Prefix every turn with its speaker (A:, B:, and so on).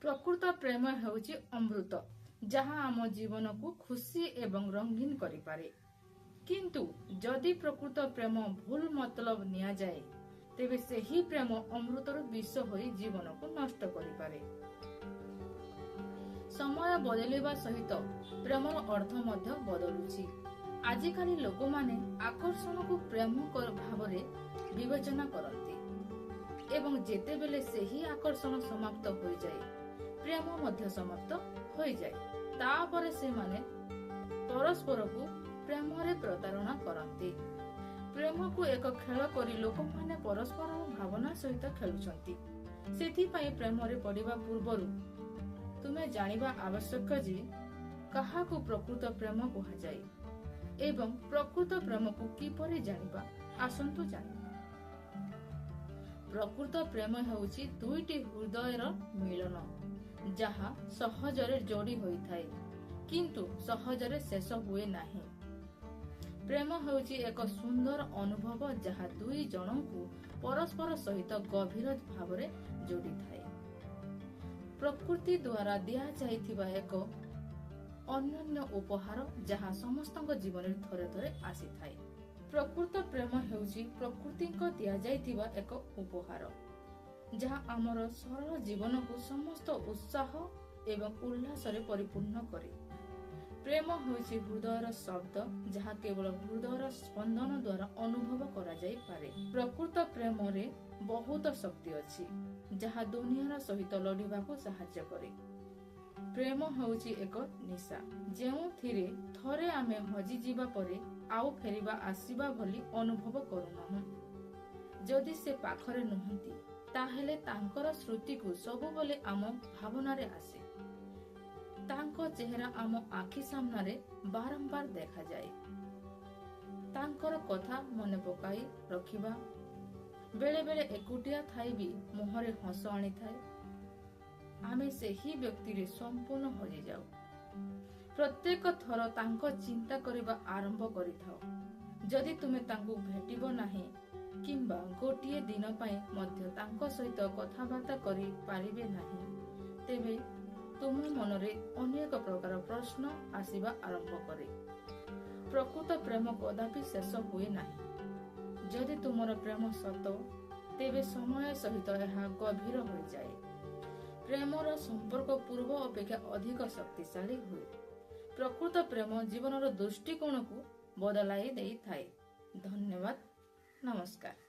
A: ପ୍ରକୃତ ପ୍ରେମ ହେଉଛି ଅମୃତ, ଯାହା ଆମ ଜୀବନକୁ ଖୁସି ଏବଂ ରଙ୍ଗୀନ କରିପାରେ। କିନ୍ତୁ ଯଦି ପ୍ରକୃତ ପ୍ରେମ ଭୁଲ ମତଲବ ନିଆଯାଏ, ତେବେ ସେହି ପ୍ରେମ ଅମୃତରୁ ବିଷ ହୋଇ ଜୀବନକୁ ନଷ୍ଟ କରିପାରେ। ସମୟ ବଦଳିବା ସହିତ ପ୍ରେମର ଅର୍ଥ ମଧ୍ୟ ବଦଳୁଛି। ଆଜିକାଲି ଲୋକମାନେ ଆକର୍ଷଣକୁ ପ୍ରେମ ଭାବରେ ବିବେଚନା କରନ୍ତି ଏବଂ ଯେତେବେଳେ ସେହି ଆକର୍ଷଣ ସମାପ୍ତ ହୋଇଯାଏ, ପ୍ରେମ ମଧ୍ୟ ସମାପ୍ତ ହୋଇଯାଏ। ତାପରେ ସେମାନେ ପରସ୍ପରକୁ ପ୍ରେମରେ ପ୍ରତାରଣା କରନ୍ତି। ପ୍ରେମକୁ ଏକ ଖେଳ କରି ଲୋକମାନେ ପରସ୍ପର ଭାବନା ସହିତ ଖେଳୁଛନ୍ତି। ସେଥିପାଇଁ ପ୍ରେମରେ ପଡ଼ିବା ପୂର୍ବରୁ ତୁମେ ଜାଣିବା ଆବଶ୍ୟକ ଯେ କାହାକୁ ପ୍ରକୃତ ପ୍ରେମ କୁହାଯାଏ ଏବଂ ପ୍ରକୃତ ପ୍ରେମକୁ କିପରି ଜାଣିବା। ଆସନ୍ତୁ ଜାଣିବା। ପ୍ରକୃତ ପ୍ରେମ ହେଉଛି ଦୁଇଟି ହୃଦୟର ମିଳନ, ଯାହା ସହଜରେ ଯୋଡ଼ି ହୋଇଥାଏ କିନ୍ତୁ ସହଜରେ ଶେଷ ହୁଏ ନାହିଁ। ପ୍ରେମ ହେଉଛି ଏକ ସୁନ୍ଦର ଅନୁଭବ, ଯାହା ଦୁଇ ଜଣଙ୍କୁ ପରସ୍ପର ସହିତ ଗଭୀର ଭାବରେ ଯୋଡ଼ିଥାଏ। ପ୍ରକୃତି ଦ୍ୱାରା ଦିଆଯାଇଥିବା ଏକ ଅନନ୍ୟ ଉପହାର, ଯାହା ସମସ୍ତଙ୍କ ଜୀବନରେ ଥରେ ଥରେ ଆସିଥାଏ। ପ୍ରକୃତ ପ୍ରେମ ହେଉଛି ପ୍ରକୃତିଙ୍କ ଦିଆଯାଇଥିବା ଏକ ଉପହାର, ଯାହା ଆମର ସରଳ ଜୀବନକୁ ସମସ୍ତ ଉତ୍ସାହ ଏବଂ ଉଲ୍ଲାସରେ ପରିପୂର୍ଣ୍ଣ କରେ। ପ୍ରେମ ହେଉଛି ହୃଦୟର ଶବ୍ଦ, ଯାହା କେବଳ ହୃଦୟର ସ୍ପନ୍ଦନ ଦ୍ୱାରା ଅନୁଭବ କରାଯାଇପାରେ। ପ୍ରକୃତ ପ୍ରେମରେ ବହୁତ ଶକ୍ତି ଅଛି, ଯାହା ଦୁନିଆର ସହିତ ଲଢିବାକୁ ସାହାଯ୍ୟ କରେ। ପ୍ରେମ ହେଉଛି ଏକ ନିଶା, ଯେଉଁଥିରେ ଥରେ ଆମେ ହଜିଯିବା ପରେ ଆଉ ଫେରିବା ଆସିବା ଭଳି ଅନୁଭବ କରୁନାହୁଁ। ଯଦି ସେ ପାଖରେ ନୁହନ୍ତି, ତାହେଲେ ତାଙ୍କର ସ୍ମୃତିକୁ ସବୁବେଳେ ଆମ ଭାବନାରେ ଆସେ। ତାଙ୍କ ଚେହେରା ଆମ ଆଖି ସାମ୍ନାରେ ବାରମ୍ବାର ଦେଖାଯାଏ। ତାଙ୍କର କଥା ମନେ ପକାଇ ରଖିବା ବେଳେ ବେଳେ ଏକୁଟିଆ ଥାଇ ବି ମୁହଁରେ ହସ ଆଣିଥାଏ। ଆମେ ସେହି ବ୍ୟକ୍ତିରେ ସମ୍ପୂର୍ଣ୍ଣ ହଜିଯାଉ। ପ୍ରତ୍ୟେକ ଥର ତାଙ୍କ ଚିନ୍ତା କରିବା ଆରମ୍ଭ କରିଥାଉ। ଯଦି ତୁମେ ତାଙ୍କୁ ଭେଟିବ ନାହିଁ କିମ୍ବା ଗୋଟିଏ ଦିନ ପାଇଁ ମଧ୍ୟ ତାଙ୍କ ସହିତ କଥାବାର୍ତ୍ତା କରିପାରିବେ ନାହିଁ, ତେବେ ତୁମ ମନରେ ଅନେକ ପ୍ରକାର ପ୍ରଶ୍ନ ଆସିବା ଆରମ୍ଭ କରେ। ପ୍ରକୃତ ପ୍ରେମ କଦାପି ଶେଷ ହୁଏ ନାହିଁ। ଯଦି ତୁମର ପ୍ରେମ ସତ, ତେବେ ସମୟ ସହିତ ଏହା ଗଭୀର ହୋଇଯାଏ। ପ୍ରେମର ସମ୍ପର୍କ ପୂର୍ବ ଅପେକ୍ଷା ଅଧିକ ଶକ୍ତିଶାଳୀ ହୁଏ। ପ୍ରକୃତ ପ୍ରେମ ଜୀବନର ଦୃଷ୍ଟିକୋଣକୁ ବଦଳାଇ ଦେଇଥାଏ। ଧନ୍ୟବାଦ, ନମସ୍କାର।